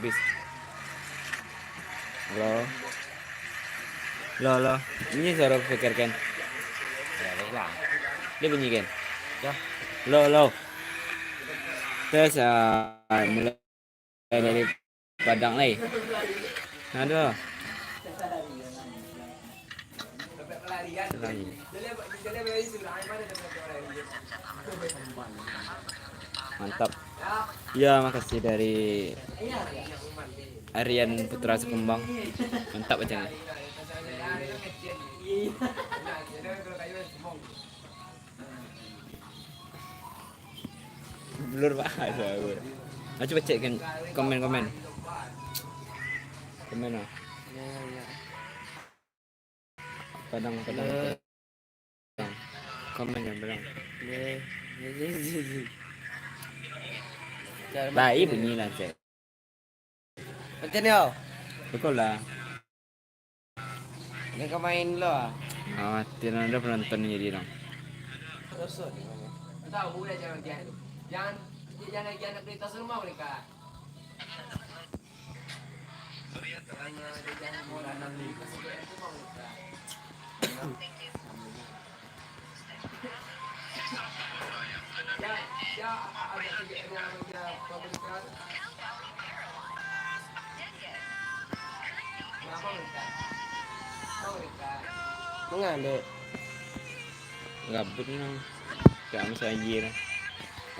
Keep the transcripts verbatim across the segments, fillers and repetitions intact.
Bis. Halo. Halo, halo. Ini suara speaker, Ken. Ya, baiklah. Dia bunyi, Ken. Ya. Halo, halo. Tes, ah, mulai dari Padang lai. Aduh. Mantap. Ya, makasih dari Aryan Putra Sekumbang. Mantap macam ni. Blur banget suara gue. Nah, coba cek kan komen-komen. Komen lah. Padang, Padang. Komen yang bilang. Baik bunyi lah, cek. Macam ni, au. Betul lah. Ni kau main dulu, ah. Ah, mati lah, ada penonton ni jadi orang. Rosot ni, Bang. Tahu dah jangan dia tu. Jangan, dia jangan lagi anak berita rumah mereka. Manggalek. Gabut ni nang. Tak masuk aja lah.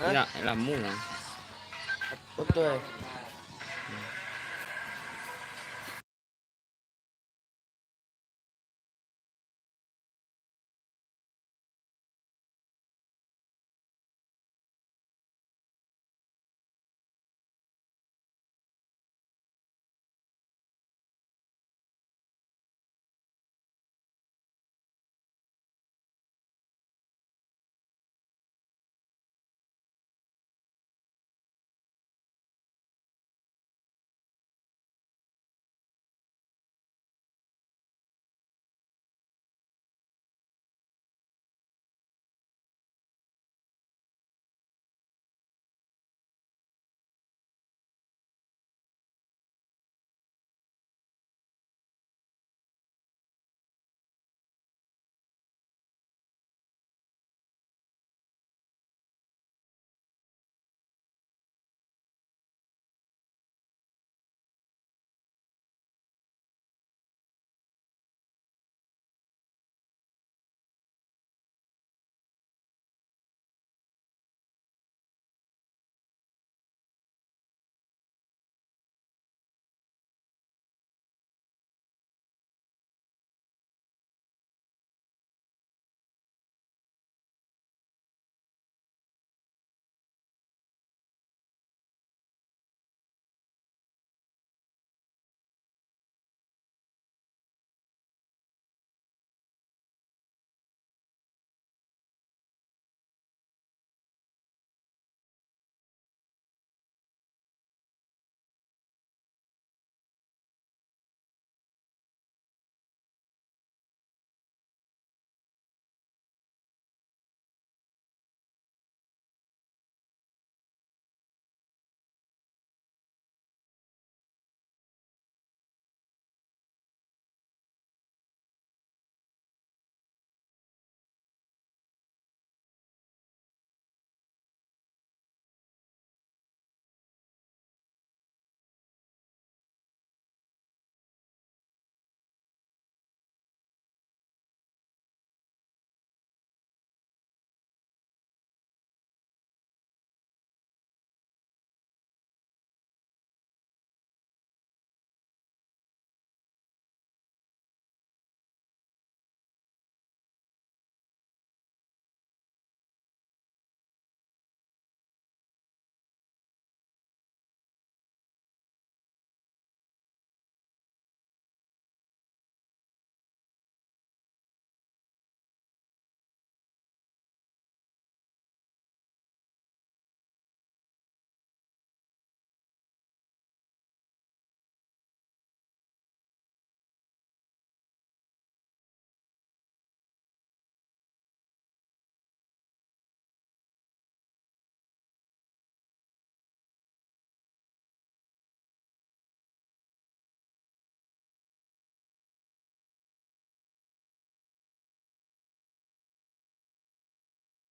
Hah? Nak lama lah. Betul.